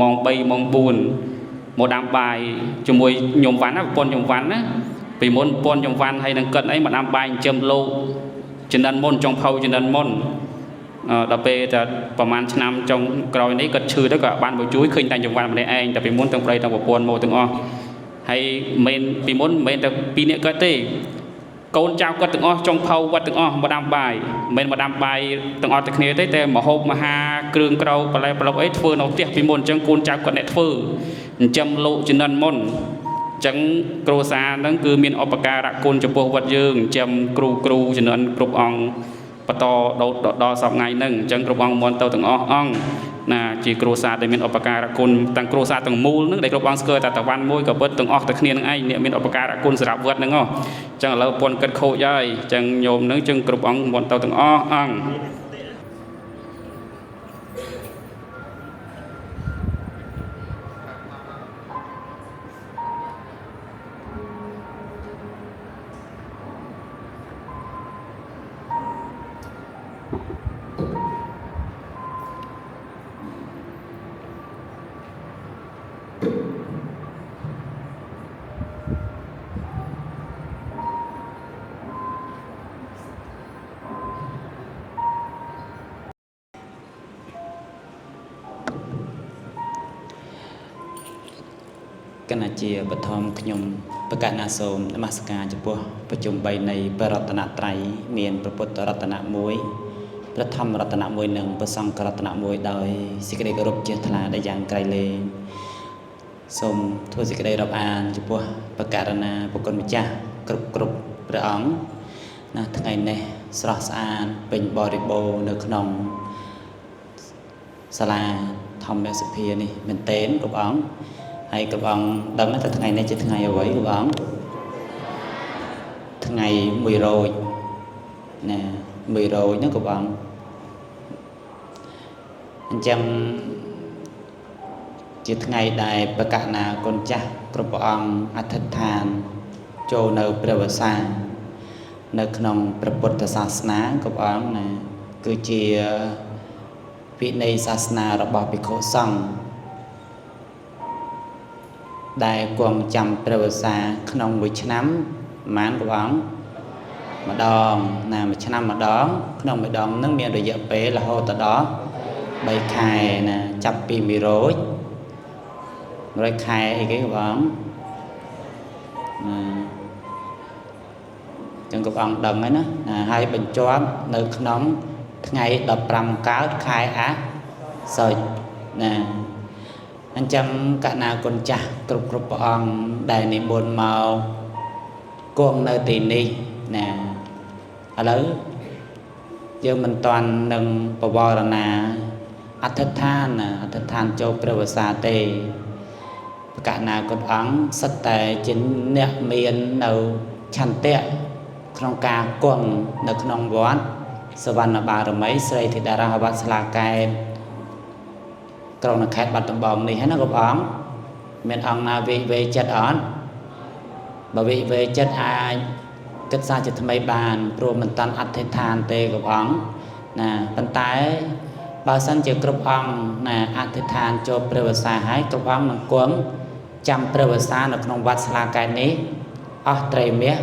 ម៉ោង3ម៉ោង4មកដាំបាយជាមួយញោមវ៉ាន់ណាប្រពន្ធញោមវ៉ាន់ណាពីមុនប្រពន្ធញោមវ៉ាន់ហើយនឹងកិនអីមកដាំបាយចិញ្ចឹមលោកចំណិនមុនចុងភៅចំណិនមុនដល់ពេលតែប្រហែលឆ្នាំចុងក្រោយនេះគាត់ឈឺទៅក៏បានមកជួយឃើញតែញោមវ៉ាន់ម្នាក់ឯងតែពីមុនទាំងប្តីទាំងប្រពន្ធមកទាំងអស់ហើយមិនពីមុនមិនមែនតែពីរនាក់គាត់ទេកូនចៅគាត់ទាំងអស់ចុងភៅវត្តទាំងអស់មកដាំបាយមិនមែនមកដាំបាយទាំងអស់តែគ្នាទេតែមហូបមហាគ្រឿងក្រៅបន្លែប្លុកអីធ្វើនៅផ្ទះពីមុនអញ្ចឹងកូនចៅគាត់អ្នកធ្វើចិញ្ចឹមលោកចំណិនមុនអញ្ចឹងគ្រួសារហ្នឹងគឺមានឧបការៈគុណចំពោះវត្តយើងចិញ្ចឹមគ្រូគ្រូចំណិនគ្រប់អង្គបន្តដល់សប្តាហ៍ថ្ងៃហ្នឹងអញ្ចឹងគ្រប់អង្គមន្តទៅទាំងអស់អង្គណាជាគ្រួសារដែលមានឧបការៈគុណទាំងគ្រួសារទាំងមូលហ្នឹងដែលគ្រប់អង្គស្គាល់តែតាវ៉ាន់មួយក៏ពិតទាំងអស់តែគ្នានឹងឯងអ្នកមានឧបការៈគុណសម្រាប់វត្តហ្នឹងហ៎អញ្ចឹងឥឡូវពន្ធគិតខូចហើយអញ្ចឹងញោមហ្នឹងចឹងគ្រប់អង្គមន្តទៅទាំងអស់អង្គ កណ្ណាជាបឋមខ្ញុំប្រកាសណាសូមនមស្ការចំពោះប្រជុំ3នៃព្រះរតនត្រ័យមានព្រះពុទ្ធរតនៈ1ព្រះធម្មរតនៈ1និងព្រះសង្ឃរតនៈ1ដោយសេចក្តីគោរពជ្រះថ្លាដែលយ៉ាងក្រៃលែងសូមធ្វើសេចក្តីរាប់អានចំពោះប្រកាសណាប្រគុណម្ចាស់គ្រប់គ្រប់ព្រះអង្គណាថ្ងៃនេះស្រស់ស្អាតពេញបរិបូរណ៍នៅក្នុងសាលាធម្មសភានេះមែនទែនគ្រប់អង្គហើយគ្រប់អង្គដឹងថាថ្ងៃនេះជាថ្ងៃអ្វីគ្រប់អង្គថ្ងៃ1រោចណា1រោចហ្នឹងគ្រប់អង្គអញ្ចឹងជាថ្ងៃដែលប្រកាសណាគុណចាស់គ្រប់ព្រះអង្គអធិដ្ឋានចូលនៅព្រះវស្សានៅក្នុងព្រះពុទ្ធសាសនាគ្រប់អង្គណាគឺជាវិន័យសាសនារបស់ភិក្ខុសង្ឃដែលគង់ចាំព្រះវស្សាក្នុងមួយឆ្នាំប្រហែលព្រះអង្គម្ដងណាមួយឆ្នាំម្ដងក្នុងម្ដងនឹងមានរយៈពេលរហូតដល់3ខែណាចាប់ពី1រោច100ខែអីគេព្រះអង្គណាចឹងព្រះអង្គដឹងហើយណាហើយបញ្ជាប់នៅក្នុងថ្ងៃ15កើតខែអាសុចណាអញ្ចឹងកណាគុណចាស់គ្រប់គ្រប់ព្រះអង្គដែលនិមន្តមកគង់នៅទីនេះណាឥឡូវយើងមិនទាន់នឹងបវរណាអធិដ្ឋានណាអធិដ្ឋានចូលព្រះវស្សាទេប្រកាសណាគុណអង្គសិតតែជាអ្នកមាននៅឆន្ទៈក្នុងការគង់នៅក្នុងវត្តសវណ្ណបារមីស្រីធីតារាហវត្តស្លាកែតក្រុងខេត្តបាត់ដំបងនេះណាគ្រប់អង្គមានអង្គណាវិវេចិត្តអត់បើវិវេចិត្តអាចគិតសារជាថ្មីបានព្រោះមិនតាន់អធិដ្ឋានទេគ្រប់អង្គណាប៉ុន្តែបើសិនជាគ្រប់អង្គណាអធិដ្ឋានចូលព្រះវស្សាហើយគ្រប់អង្គនឹងគង់ចាំព្រះវស្សានៅក្នុងវត្តស្លាកែតនេះអស់ត្រីមាស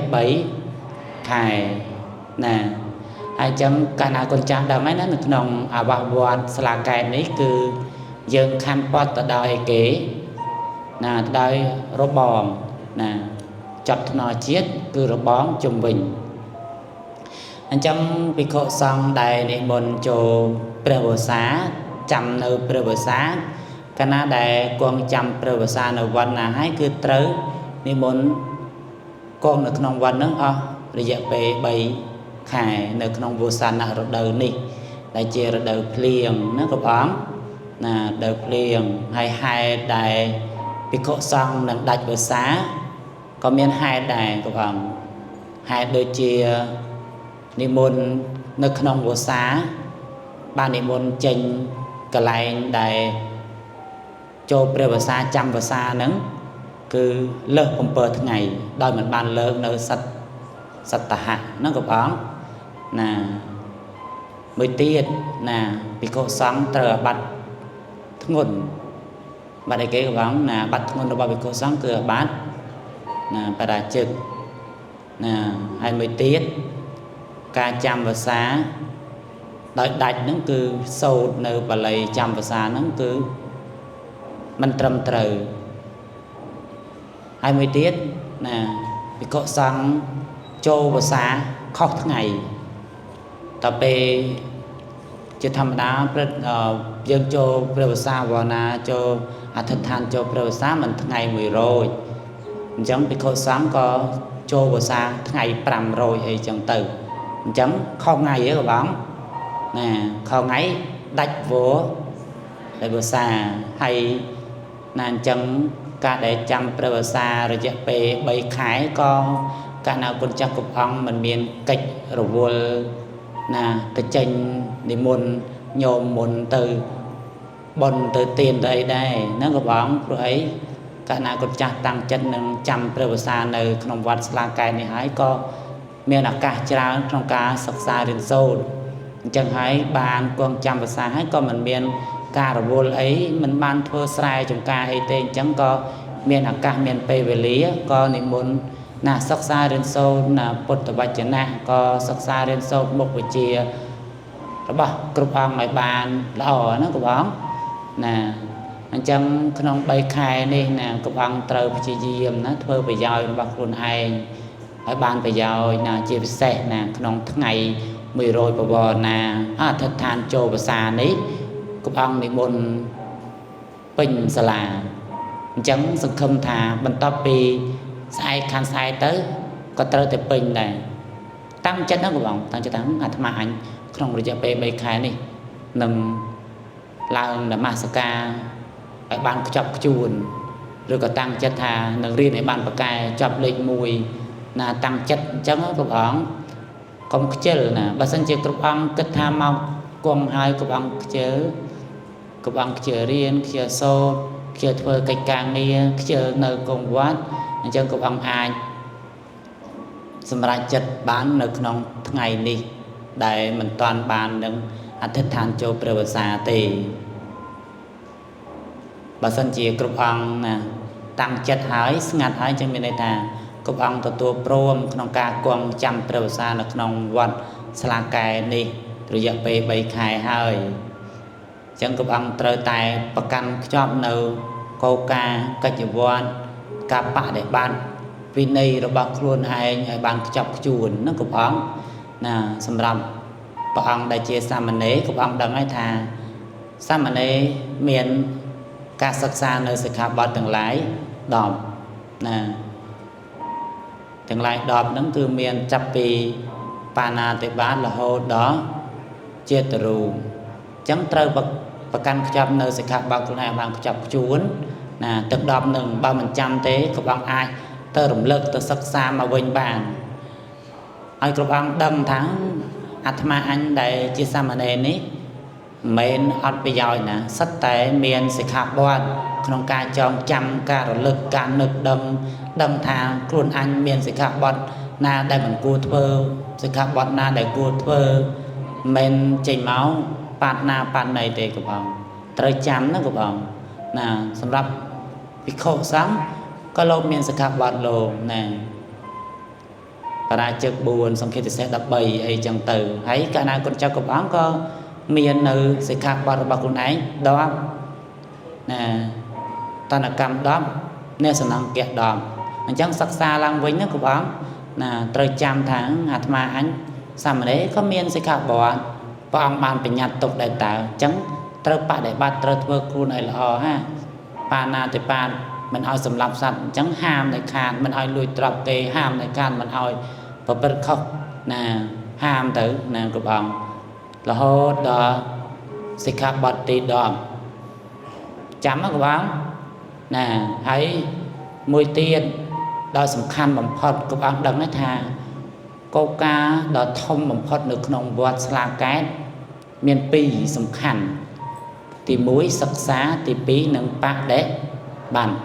3ខែណាហើយចឹងកាលណាគុណចាស់ដឹងហើយណានៅក្នុងអាវាសវត្តស្លាកែតនេះគឺយើងខំពត់ទៅដោយគេណាទៅដោយរបងណាចត់ថ្នល់ជាតិគឺរបងជុំវិញអញ្ចឹងភិក្ខុសង្ឃដែលនិមន្តចូលព្រះវស្សាចាំនៅព្រះវស្សាកាលណាដែលគង់ចាំព្រះវស្សានៅវត្តណាហើយគឺត្រូវនិមន្តគង់នៅក្នុងវត្តហ្នឹងអស់រយៈពេល3ខែនៅក្នុងវស្សានរដូវនេះដែលជារដូវភ្លៀងណាគ្រប់អង្គណារដូវភ្លៀងហើយហេតុដែលភិក្ខុសង្ឃនឹងដាច់វស្សាក៏មានហេតុដែរគ្រប់អង្គហេតុដូចជានិមន្តនៅក្នុងវស្សាបាននិមន្តចេញកន្លែងដែលចូលព្រះវស្សាចាំវស្សាហ្នឹងគឺលើស7ថ្ងៃដោយមិនបានលើកនៅសត្វហៈហ្នឹងគ្រប់អង្គណាមួយទៀតណាភិក្ខុសង្ឃត្រូវអាបត្តិធ្ងន់ បាត់អីគេកបងណាបាត់ធ្ងន់របស់ភិក្ខុសង្ឃគឺបាត់ណាបរាជិកណាហើយមួយទៀតការចាំវស្សាដោយដាច់ហ្នឹងគឺសូត្រនៅបាលីចាំវស្សាហ្នឹងគឺមិនត្រឹមត្រូវហើយមួយទៀតណាភិក្ខុសង្ឃចូលវស្សាខុសថ្ងៃតទៅពេលជាធម្មតាព្រឹកយើងចូលព្រះវស្សាវណ្ណាចូលអធិដ្ឋានចូលព្រះវស្សាមិនថ្ងៃ1រោចអញ្ចឹងភិក្ខុសង្ឃក៏ចូលវស្សាថ្ងៃ5រោចអីចឹងទៅអញ្ចឹងខុសថ្ងៃហ៎បងណាខុសថ្ងៃដាច់វដាច់វស្សាហើយណាអញ្ចឹងការដែលចាំព្រះវស្សារយៈពេល3ខែក៏កាលណាគុណចាស់គ្រប់អង្គមិនមានកិច្ចរវល់ណាទៅចេញនិមន្តញោមមុនទៅបុណ្យទៅទានទៅអីដែរហ្នឹងក៏បងព្រោះអីកាលណាគុណចាស់តាំងចិត្តនឹងចាំព្រះវស្សានៅក្នុងវត្តស្លាកែនេះហើយក៏មានឱកាសច្រើនក្នុងការសិក្សារៀនសូត្រអញ្ចឹងហើយបានគង់ចាំវស្សាហើយក៏មិនមានការរវល់អីមិនបានធ្វើស្រែចម្ការអីទេអញ្ចឹងក៏មានឱកាសមានពេលវេលាក៏និមន្តណាសិក្សារៀនសូត្រណាពុទ្ធវចនៈក៏សិក្សារៀនសូត្រមុខវិជ្ជារបស់គ្រប់អង្គឲ្យបានល្អណាគ្រប់អង្គណាអញ្ចឹងក្នុង3ខែនេះណាគ្រប់អង្គត្រូវព្យាយាមណាធ្វើប្រយោជន៍របស់ខ្លួនឯងឲ្យបានប្រយោជន៍ណាជាពិសេសណាក្នុងថ្ងៃ100បវរណាអធិដ្ឋានចូលវស្សានេះគ្រប់អង្គនិមន្តពេញសាលាអញ្ចឹងសង្ឃឹមថាបន្ទាប់ពីស្អែកខានស្អែកទៅក៏ត្រូវតែពេញដែរតាំងចិត្តហ្នឹងបងតាំងចិត្តថាអាត្មាអញក្នុងរយៈពេល3ខែនេះនឹងឡើងនមស្ការឲ្យបានខ្ចប់ខ្ជួនឬក៏តាំងចិត្តថានឹងរៀនឲ្យបានប្រកែចប់លេខ1ណាតាំងចិត្តអញ្ចឹងគ្រប់អង្គកុំខ្ជិលណាបើសិនជាគ្រប់អង្គគិតថាមកគង់ហើយគ្រប់អង្គខ្ជិលគ្រប់អង្គខ្ជិលរៀនខ្ជិលសូត្រខ្ជិលធ្វើកិច្ចការងារខ្ជិលនៅគង់វត្តអញ្ចឹងគ្រប់អង្គអាចសម្រេចចិត្តបាននៅក្នុងថ្ងៃនេះដែលមិនតាន់បាននឹងអធិដ្ឋានចូលព្រះវស្សាទេបើសិនជាគ្រប់អង្គណាតាំងចិត្តហើយស្ងាត់ហើយចឹងមានន័យថាគ្រប់អង្គទទួលព្រមក្នុងការគង់ចាំព្រះវស្សានៅក្នុងវត្តស្លាកែនេះរយៈពេល3ខែហើយអញ្ចឹងគ្រប់អង្គត្រូវតែប្រកាន់ខ្ជាប់នៅគោលការណ៍កិច្ចវត្តការបដិបត្តិវិន័យរបស់ខ្លួនឯងឲ្យបានខ្ជាប់ខ្ជួនហ្នឹងគ្រប់អង្គណាសម្រាប់ព្រះអង្គដែលជាសាមណេរគ្រប់អង្គដឹងហើយថាសាមណេរមានការសិក្សានៅសិក្ខាបទទាំងឡាយ10ណាទាំងឡាយ10ហ្នឹងគឺមានចាប់ពីបាណាតិបាតរហូតដល់ចេតរូបអញ្ចឹងត្រូវប្រកាន់ខ្ជាប់នៅសិក្ខាបទខ្លួនឯងបានខ្ជាប់ខ្ជួនណាទឹក10នឹងបើមិនចាំទេគ្រប់អង្គអាចទៅរំលឹកទៅសិក្សាមកវិញបានឲ្យគ្រប់អង្គដឹងថាអាត្មាអញដែលជាសាមណេរនេះមិនមែនអត់ប្រយោជន៍ណាសិតតែមានសិក្ខាបទក្នុងការចងចាំការរលឹកការនឹកដឹងដឹងថាខ្លួនអញមានសិក្ខាបទណាដែលមិនគួរធ្វើសិក្ខាបទណាដែលគួរធ្វើមិនចេញមកបាត់ណាបាត់ណីទេគ្រប់អង្គត្រូវចាំណាគ្រប់អង្គណាសម្រាប់ភិក្ខុសង្ឃក៏លោកមានសិក្ខាបទលោកណាបរាជិក4សង្ឃាទិសេស13អីចឹងទៅហើយកាលណាគុណចាស់គ្រប់អង្គក៏មាននៅសិក្ខាបទរបស់ខ្លួនឯង10ណាតនកម្ម10អ្នកសំណង្គៈ10អញ្ចឹងសិក្សាឡើងវិញណាគ្រប់អង្គណាត្រូវចាំថាអាត្មាអញសាមណេរក៏មានសិក្ខាបទព្រះអង្គបានបញ្ញត្តិទុកដែរតើអញ្ចឹងត្រូវបដិបត្តិត្រូវធ្វើខ្លួនឲ្យល្អហាបាណាតិបាតមិនឲ្យសម្លាប់សត្វអញ្ចឹងហាមដោយខាតមិនឲ្យលួចទ្រព្យគេហាមដោយខាតមិនឲ្យប្រព្រឹត្តខុសណាហាមទៅណាគ្រប់អង្គរហូតដល់សិក្ខាបទទី10ចាំមកគ្រប់អង្គណាហើយមួយទៀតដ៏សំខាន់បំផុតគ្រប់អង្គដឹងថាគោលការណ៍ដ៏ធំបំផុតនៅក្នុងវត្តស្លាកែតមាន2សំខាន់ទី1សិក្សាទី2និងបដិបត្តិ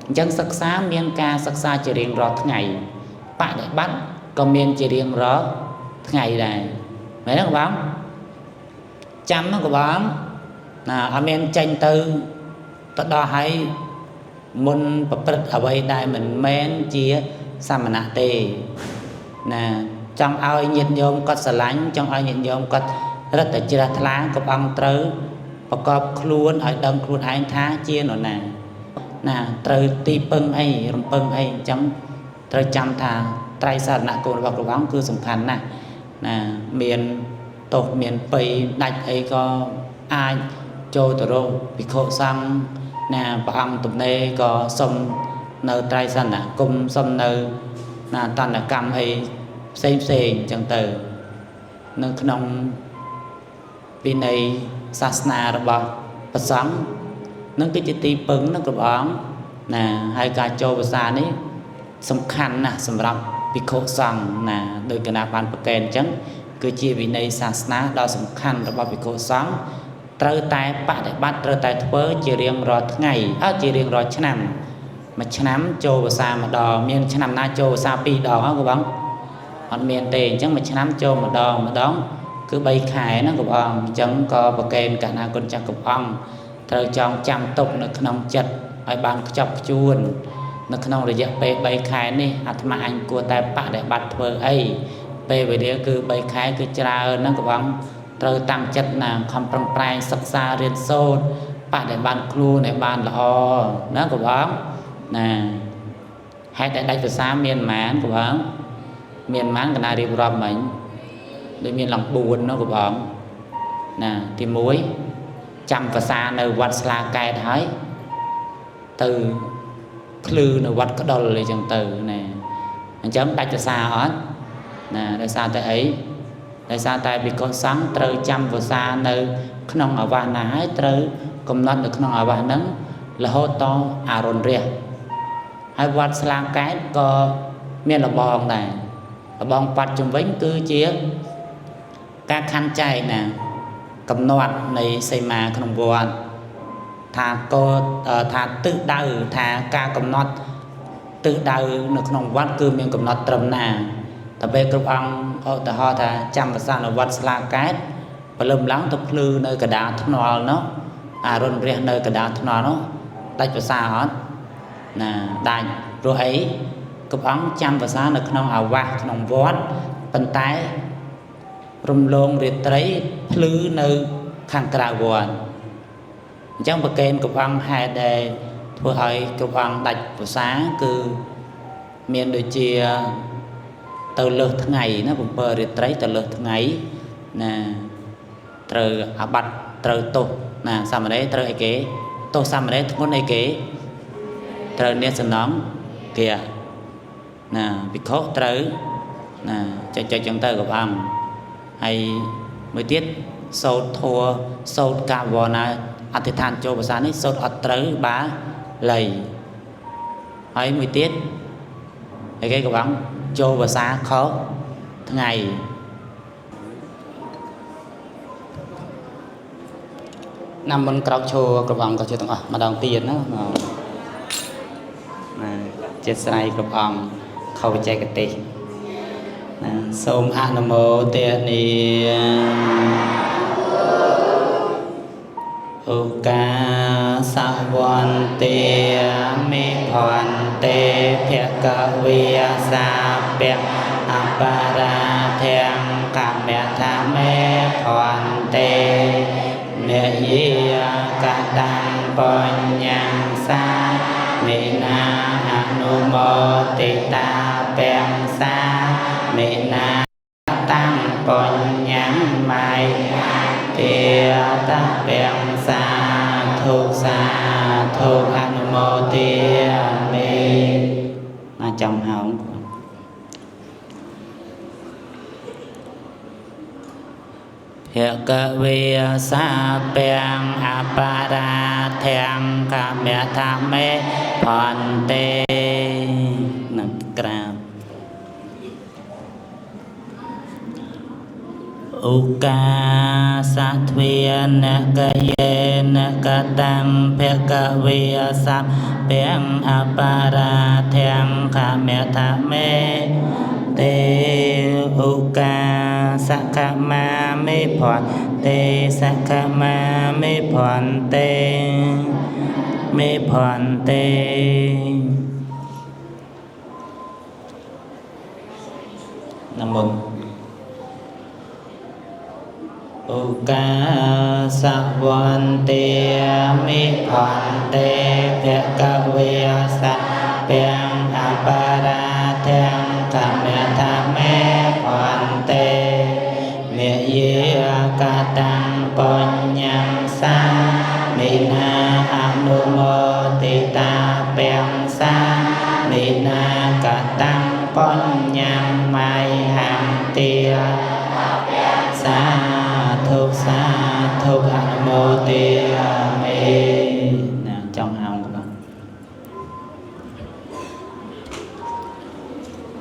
អញ្ចឹងសិក្សាមានការសិក្សាជារៀងរាល់ថ្ងៃបដិបត្តិក៏មានជារៀងរាល់ថ្ងៃដែរមែនទេបងចាំហ្នឹងក៏បងណាអត់មានចេញទៅ ទៅដល់ហើយមុនប្រព្រឹត្តអ្វីដែលមិនមែនជាសមណៈទេណាចង់ឲ្យញាតិញោមគាត់ស្រឡាញ់ចង់ឲ្យញាតិញោមគាត់រឹតតែជ្រះថ្លាគ្រប់អង្គត្រូវប្រកបខ្លួនឲ្យដឹងខ្លួនឯងថាជានរណាណាត្រូវទីពឹងអីរំពឹងអីអញ្ចឹងត្រូវចាំថាត្រៃសរណគមរបស់ព្រះអង្គគឺសំខាន់ណាស់ណាមានទោសមានបៃដាច់អីក៏អាចចូលទៅរកភិក្ខុសង្ឃណាព្រះអង្គទំនេរក៏សុំនៅត្រៃសរណគមសុំនៅណាតន្តកម្មអីផ្សេងផ្សេងអញ្ចឹងទៅនៅក្នុងវិន័យសាសនារបស់ព្រះសង្ឃនឹងគឺជាទីពឹងនឹងព្រះអង្គណាហើយការចូលភាសានេះសំខាន់ណាស់សម្រាប់ភិក្ខុសង្ឃណាដោយគណៈបានប្រកែនអញ្ចឹងគឺជាវិន័យសាសនាដ៏សំខាន់របស់ភិក្ខុសង្ឃត្រូវតែបដិបត្តិត្រូវតែធ្វើជារៀងរាល់ថ្ងៃជារៀងរាល់ឆ្នាំមួយឆ្នាំចូលភាសាម្ដងមានឆ្នាំណាចូលភាសាពីរដងហ៎គ្រូបងអត់មានទេអញ្ចឹងមួយឆ្នាំចូលម្ដងម្ដងគឺ3ខែហ្នឹងគ្រូបងអញ្ចឹងក៏ប្រកេនកណាគុណចាស់គ្រប់អង្គត្រូវចងចាំទុកនៅក្នុងចិត្តឲ្យបានខ្ជាប់ខ្ជួននៅក្នុងរយៈពេល3ខែនេះអាត្មាអញគួរតែបដិបត្តិធ្វើអីពេលវេលាគឺ3ខែគឺច្រើនហ្នឹងគ្រូបងត្រូវតាំងចិត្តណាខំប្រឹងប្រែងសិក្សារៀនសូត្របដិបត្តិខ្លួនឲ្យបានល្អណាគ្រូបងណាហេតុតែដាច់ភាសាមានប៉ុន្មានគ្រូបងមានប៉ុន្មានកណារៀបរាប់មិញដូចមានឡើង4នោះគ្រូបងណាទី1ចាំភាសានៅវត្តស្លាកែតហើយទៅភ្លឺនៅវត្តក្ដុលអីចឹងទៅណាអញ្ចឹងដាច់ភាសាអត់ណាដោយសារតែអីដោយសារតែភិក្ខុសង្ឃត្រូវចាំភាសានៅក្នុងអាវាសណាហើយត្រូវកំណត់នៅក្នុងអាវាសហ្នឹងរហូតតអរុណរះហើយវត្តស្លាកែតក៏មានលបងដែរលបងប៉ាត់ជំវិញគឺជាការខណ្ឌចែកណាកំណត់នៃសីមាក្នុងវត្តថាក៏ថាទិសដៅថាការកំណត់ទិសដៅនៅក្នុងវត្តគឺមានកំណត់ត្រឹមណាតែពេលគ្រប់អង្គឧទាហរណ៍ថាចាំភាសានៅវត្តស្លាកែតព្រលឹមឡើងទៅភ្លឺនៅកដាលថ្នល់នោះអរុណរះនៅកដាលថ្នល់នោះដាច់ភាសាអត់ណាដាច់ព្រោះអីគ្រប់អង្គចាំភាសានៅក្នុងអាវាសក្នុងវត្តប៉ុន្តែរំលងរាត្រីភ្លឺនៅខាងក្រៅវត្តអញ្ចឹងប្រកេនគ្រប់អង្គហេតុដែលធ្វើឲ្យគ្រប់អង្គដាច់ភាសាគឺមានដូចជាទៅលើសថ្ងៃណា7រាត្រីទៅលើសថ្ងៃណាត្រូវអាបត្តិត្រូវទោសណាសាមណេរត្រូវអីគេទោសសាមណេរធ្ងន់អីគេត្រូវអ្នកសំណងគេណាភិក្ខុត្រូវណាចុចចុចចឹងទៅគ្រប់អង្គហើយមួយទៀតសូត្រធម៌សូត្រកាវណាអធិដ្ឋានចូលភាសានេះសូត្រអត់ត្រូវបាលីហើយមួយទៀតអីគេគ្រប់អង្គចូលភាសាខុសថ្ងៃណាំមុនក្រោកឈរគ្រប់អង្គក៏ជាទាំងអស់ម្ដងទៀតណាណាជាស្រ័យគ្រប់អង្គខុសបច្ចេកទេសណាសូមអនុមោទនាឧកាសវន្តិមេភន្តិភគវិសាពៈអបរាធំកមថាមេភន្តិមេយាកតាំបញ្ញសាមេណាអនុមោទិតាពំសាមេណាតាំបញ្ញមៃទេតពំសាធុសាធុអនុមោទិមេណាចាំហោងភគវិសាពំអបរាធំកមថាមេភន្តិនឹងក្រាបឧកាសទ្វានកយេនកតាំងភគវិសាពំអបរាធំកមថាមេទេឧកាសកមាមេភន្តិសកមាមេភន្តិ មេភន្ទេនមន្តឧកាសវន្ទាមិភន្ទេភគវេសពាំងអបរាធំកមថាមេភន្ទេមេយាកតាំងបញ្ញំសាមិណាអនុមោទិតាពាំងសាមិណាកតាំងបញ្ញំមៃហន្ទាសាធុសាធុអនុមោទិមេណាចង់ហៅក៏បាន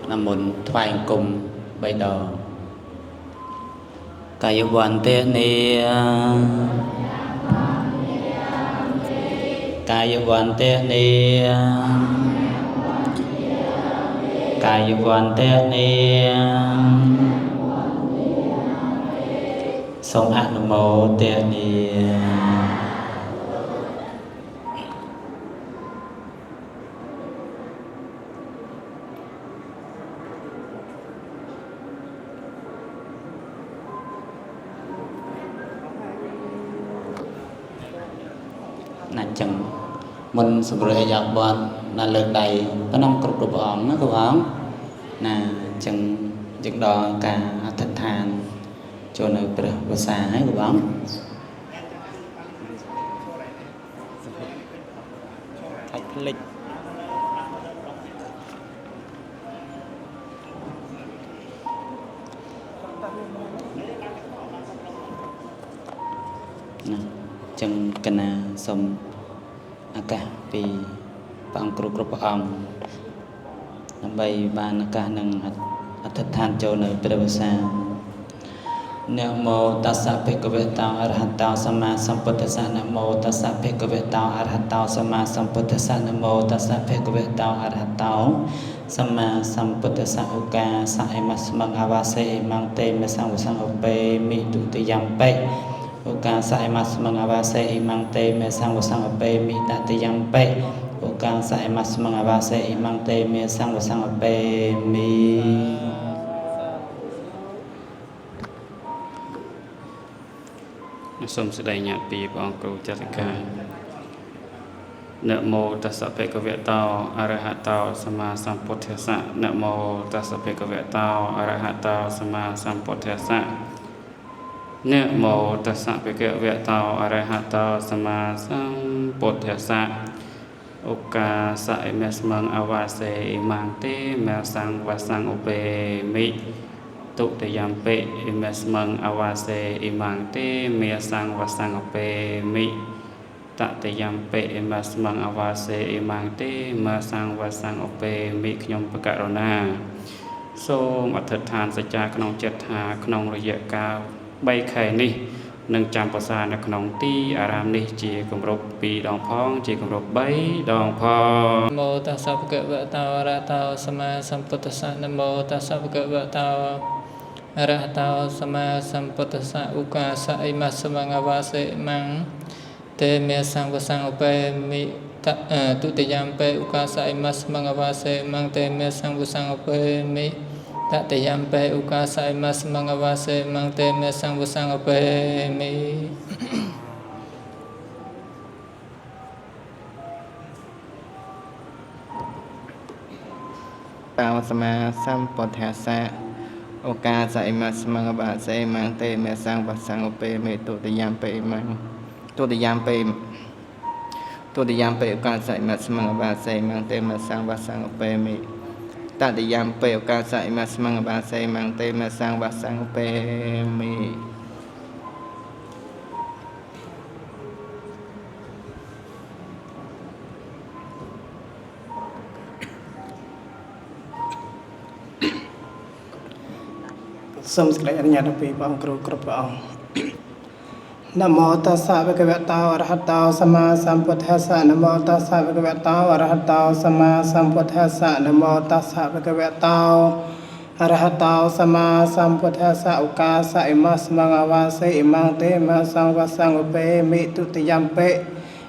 នមុនថ្វាយអង្គមបីដងកាយវន្ទេនីកាយវន្ទេនីកាយវន្ទេនីសូមអនុមោទនាណាចឹងមុនសម្រាប់យ៉ាបនណាលើកដៃប៉ុណ្ណឹងគ្រប់គ្រប់អង្គណាគ្រប់អង្គណាចឹងយើងដល់ការអធិដ្ឋានចូលនៅព្រះវស្សាហើយគ្រប់អង្គខាច់ភ្លេចណាចឹងកណាសូមឱកាសពីព្រះអង្គគ្រប់គ្រប់ព្រះអង្គដើម្បីបានឱកាសនឹងអធិដ្ឋានចូលនៅព្រះវស្សានមោតស្សៈភិក្ខវេតោអរហតោសម្មាសម្ពុទ្ធស្សៈនមោតស្សៈភិក្ខវេតោអរហតោសម្មាសម្ពុទ្ធស្សៈនមោតស្សៈភិក្ខវេតោអរហតោសម្មាសម្ពុទ្ធស្សៈឧកាសអិមស្មងអវាសេអិមងតេមសង្វសង្ឧបេមិទុតិយំបិឧកាសអិមស្មងអវាសេអិមងតេមសង្វសង្ឧបេមិតតិយំបិឧកាសអិមស្មងអវាសេអិមងតេមសង្វសង្ឧបេមិសូមស្ដីញាតិពីព្រះអង្គគ្រូចតិកានមោតស្សៈភិក្ខវេតោអរហតោសម្មាសម្ពុទ្ធស្សៈនមោតស្សៈភិក្ខវេតោអរហតោសម្មាសម្ពុទ្ធស្សៈនមោតស្សៈភិក្ខវេតោអរហតោសម្មាសម្ពុទ្ធស្សៈឧកាសអិមស្មងអវាសេអិមងតេមសង្វសង្ឧបេមិទុតិយំបិអិមស្មងអវាសេអិមងតេមេសង្វសង្ឧបេមិតតិយំបិអិមស្មងអវាសេអិមងតេមេសង្វសង្ឧបេមិខ្ញុំបករុណាសូមអធិដ្ឋានសច្ចាក្នុងចិត្តថាក្នុងរយៈកាល3ខែនេះនឹងចាំប្រសានៅក្នុងទីអារាមនេះជាគម្រប់2ដងផងជាគម្រប់3ដងផងនមោតស្សៈភគវតោអរហតោសម្មាសម្ពុទ្ធស្សៈនមោតស្សៈភគវតោអរហតោសម្មាសម្ពុទ្ធស្សៈឧកាសអិមស្មងអវាសេមងតេមេសង្វសង្ឧបេមិតទុតិយំបេឧកាសអិមស្មងអវាសេមងតេមេសង្វសង្ឧបេមិតតិយំបេឧកាសអិមស្មងអវាសេមងតេមេសង្វសង្ឧបេមិតោសម្មាសម្ពុទ្ធស្សៈឧកាសអិមស្មងអវាសេមងតេមេសង្វសង្ឧបេមិទុតិយំបេមងទុតិយំបេទុតិយំបេឧកាសអិមស្មងអវាសេមងតេមេសង្វសង្ឧបេមិតតិយំបេឧកាសអិមស្មងអវាសេមងតេមេសង្វសង្ឧបេមិ សូមសេចក្តីអនុញ្ញាតពីព្រះអង្គគ្រូគ្រប់ព្រះអង្គនមោតស្សៈភគវតោអរហតោសម្មាសម្ពុទ្ធស្សៈនមោតស្សៈភគវតោអរហតោសម្មាសម្ពុទ្ធស្សៈនមោតស្សៈភគវតោអរហតោសម្មាសម្ពុទ្ធស្សៈឧកាសអិមស្មងអវាសេអិមងតេមសង្វសង្ឧបេមិទុតិយំបិ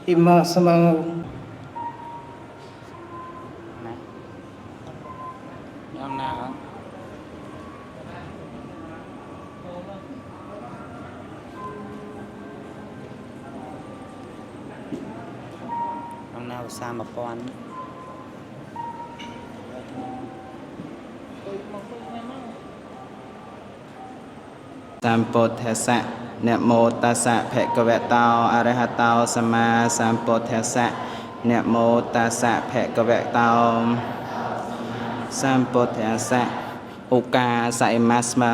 អិមស្មង ណាឧស្សាហ៍1000សម្ពុទ្ធស្សៈនមោតស្សៈភគវតោអរហតោសម្មាសម្ពុទ្ធស្សៈនមោតស្សៈភគវតោសម្ពុទ្ធស្សៈឧកាសឥមស្មੰ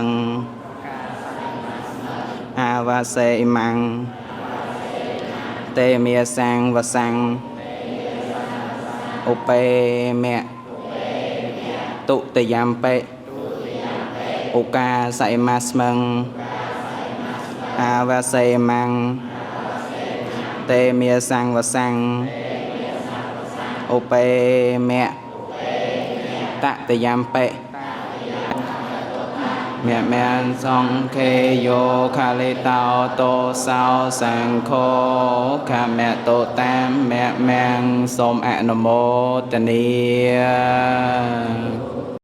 អាវាសេឥមੰតេមេសੰវសੰឧបេមៈទុតិយំបិឧកាសឥមស្មੰអាវាសេមੰតេមេសੰវសੰឧបេមៈតតិយំបិមៈមានសង្ខេយោខាលិតោតោសោសង្ឃោខមៈតោតាមមៈមំសូមអនុមោទនា។